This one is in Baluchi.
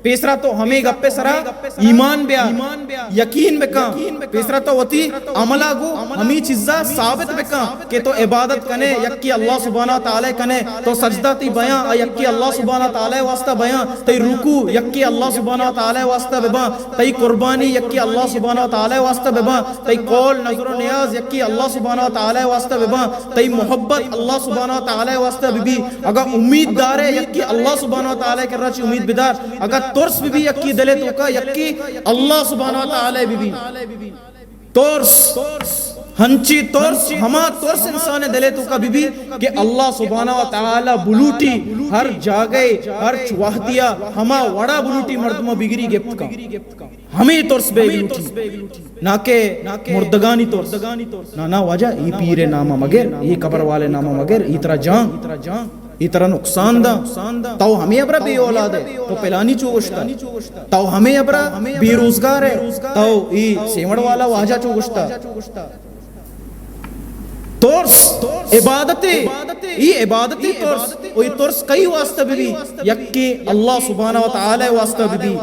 پیسرا تو ہمے گپ ءِ سرا ایمان بیا، یقین بکن۔ پیسرا تو وتی عملا گو ہمے چیزا ثابت بکن کہ تو عبادت کنے یکے اللہ سبحانہ و تعالی کنے، تو سجدہ تئی بیاں آ یکے اللہ سبحانہ و تعالی واسطہ بیاں، تئی رکوع یکے اللہ سبحانہ و تعالی واسطہ بباں، تئی قربانی یکے اللہ سبحانہ و تعالی واسطہ بباں، تئی قول، نذر و نیاز یکے اللہ سبحانہ و تعالی واسطہ بباں، تئی محبت اللہ سبحانہ و تعالی واسطہ ببی۔ اگاں امید دارے یکے اللہ سبحانہ و تعالی کرا چہ امید بدار۔ اگاں ترس ببی یکے دلے توکا، یکے اللہ سبحانہ و تعالی ببی۔ ترس، ہنچی ترس، ہما ترس انسان دلے توکا ببی کہ اللہ سبحانہ و تعالی بلوٹی ہر جاگہے، ہر وہدیا ہما وڑا بلوٹی مردما بگری گپت کن۔ ہمے ترس بیگ لوٹی، نہ کہ مردگانی ترس۔ نہ، نہ واجہ، اے پیر ءِ نام ءَ مگر، اے قبر والے نام ءَ مگر، اے ترا جان، اے ترا نقصان داں۔ تو ہمے ہبرا بے اولاد ئے، تو پلانی چو گوشتا۔ تو ہمے ہبرا بے روزگار ئے، تو اے سیوڑ والا واجہ چو گوشتا۔ ترس عبادتے، اے عبادتے ترس، او اے ترس کئی واسطہ ببی؟ یکے اللہ سبحانہ و تعالی واسطہ ببی۔